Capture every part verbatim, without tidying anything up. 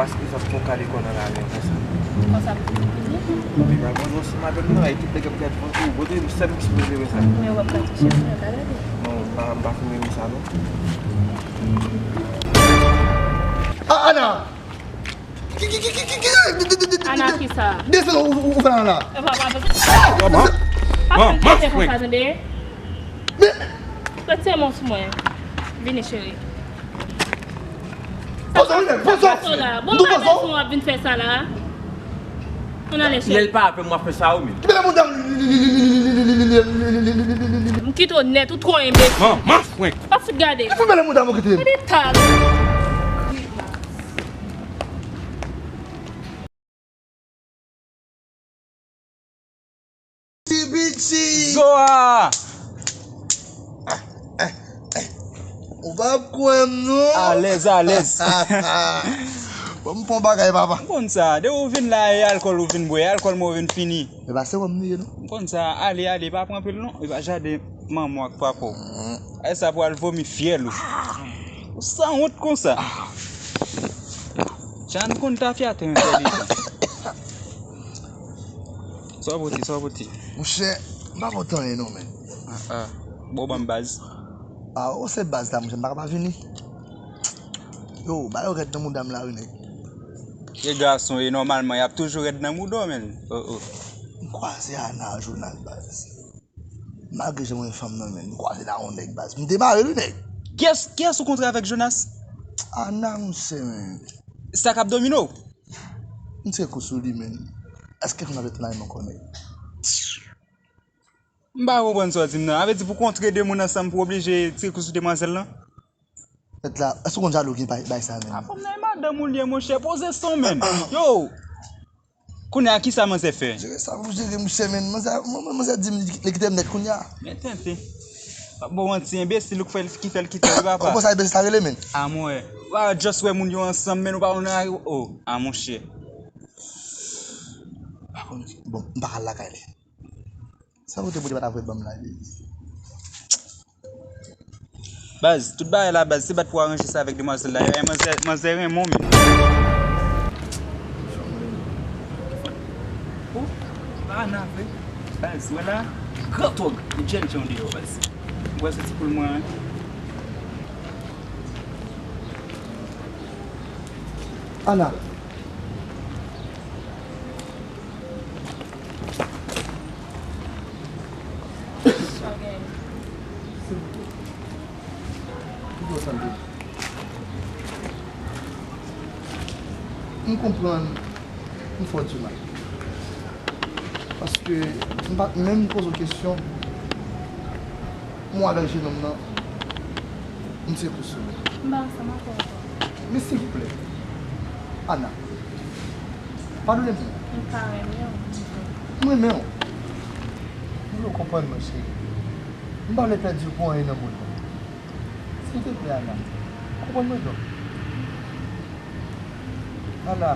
Paske sa fè w kale kò nan lari an konsa. Konsa pou fini. Li pa bon non, si madanm nan, e tout nèg ap gade vant ou, kote m sèm ki sipoze wè sa. Men w ap gate chèf mwen, pa gade. Non, m pa, m pa fin renmen sa non. Ah, Ana! Ki, ki, ki, ki, ki, ki, Ana ki sa? Desann ou, ou, ou fè la la. E pa, pa, pa. Bon, bon, bon, bon, konsa, tande. Men, men. Retire men w sou mwen. Vini, cheri. Poze w, poze w. Poze w la. Bon, nou poze w. Ou ap vin fè sa la. Ann ale, cheri. Lè l pa avè m, w ap fè sa ou menm. Ki bèl moun dam. M kite w nèt, ou twò enbesil. Manman frenk. Pa fout gade. Ki bèl moun dam ou kite m. Gade tag. Ti piti. Zoa! Ou p ap kwè m non. Alèz, alèz. Bon, m fè yon bagay, papa. M konn sa. Depi w vin la, e alkòl ou vin bwè, e alkòl mwen vin fini. E pa se wòm nou ye non. M konn sa. Ale, ale, pa pran pil non. E pa jaden manman w ak papa w. E sa pou al vomi fyèl ou. Ou sanwont konsa. Jan konn tafyatè entèlijan. Sa w pote, sa w pote? Monchè, m pa pote anyen non, men. Ah, ah. Bon, ban m baz. Ah, ou se baz la, monchè, m pa ka pa vini. Yo, ba yo rèd nan mouda m la, wi, nèg. E gason, e nòmalman, y ap toujou rèd nan mouda w, men. Oh, oh. M kwaze Ana ak Jonas, baz. Malgre jan mwen fanm nan, men, m kwaze la yon nèg, baz. M demare, wi, nèg. Kiyès, kiyès ou kontre avèk Jonas? Ana, monchè, men. Sa k ap domine w? M tire kou sou li, men. Èske fanm nan ap tann la menm ankò, nèg? M pa konprann sa w di m nan. A vle di pou kontre de moun ansanm pou oblije tire kou sou demwazèl lan? Mèt la, èske w konn jalou gen bay, bay sa menm? A fanm nan e madanm ou l ye, monchè, poze san w, men. Yo! Kounye a, kisa manzè fè? Jere sa pou jere, monchè, men. Manzè, man-, man-, manzè di m li, li kite m nèt kounye a. Men tenten. Pa bon manti, enbesil ou k fè l, ki fè l kite w, wi, papa. Ou konn sa enbesil sa rele, men? A, mwen. Ou pa just wè moun yo ansanm, men ou pa konn nan lari, oh, a, monchè. Pa konn, bon, m pa ka al lakay li. Sa kote Bondye pa ta voye ban m la, Jezi. Baz, tout bagay la, baz, se bat pou aranje sa avèk demwazèl la. E manzè, manzè renmen w, men. Oh, pa Ana vre. Baz, wè la, gran tòg, li djènn jan deyò, baz. Ou wè soti poul mwen an? Ana. Sa gen? Silvouplè. Kite w tande. M konprann m fè w di mal. Paske m pa t menm poze w kesyon. M wè avèk jenòm nan, m se kou sou li. M pa ansanm avè w ankò. Men silvouplè, Ana, padone m non. M pa renmen w ditou. M renmen w. M vle w konprann mwen, cheri. M pa vle pèdi w pou anyen nan mond lan. Silvouplè, Ana, konprann mwen non. Ana,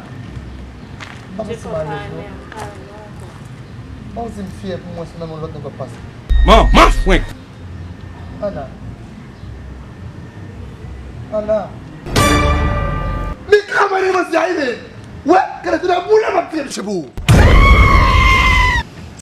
m pa santi m alèz non. Pa w di m fyè pou mwen se nan men yon lòt nèg w ap pase. Manman frenk! Ana. Ana. Men kòman li manti a, men? Wè, gade tout boule m ap tire misye pou ou.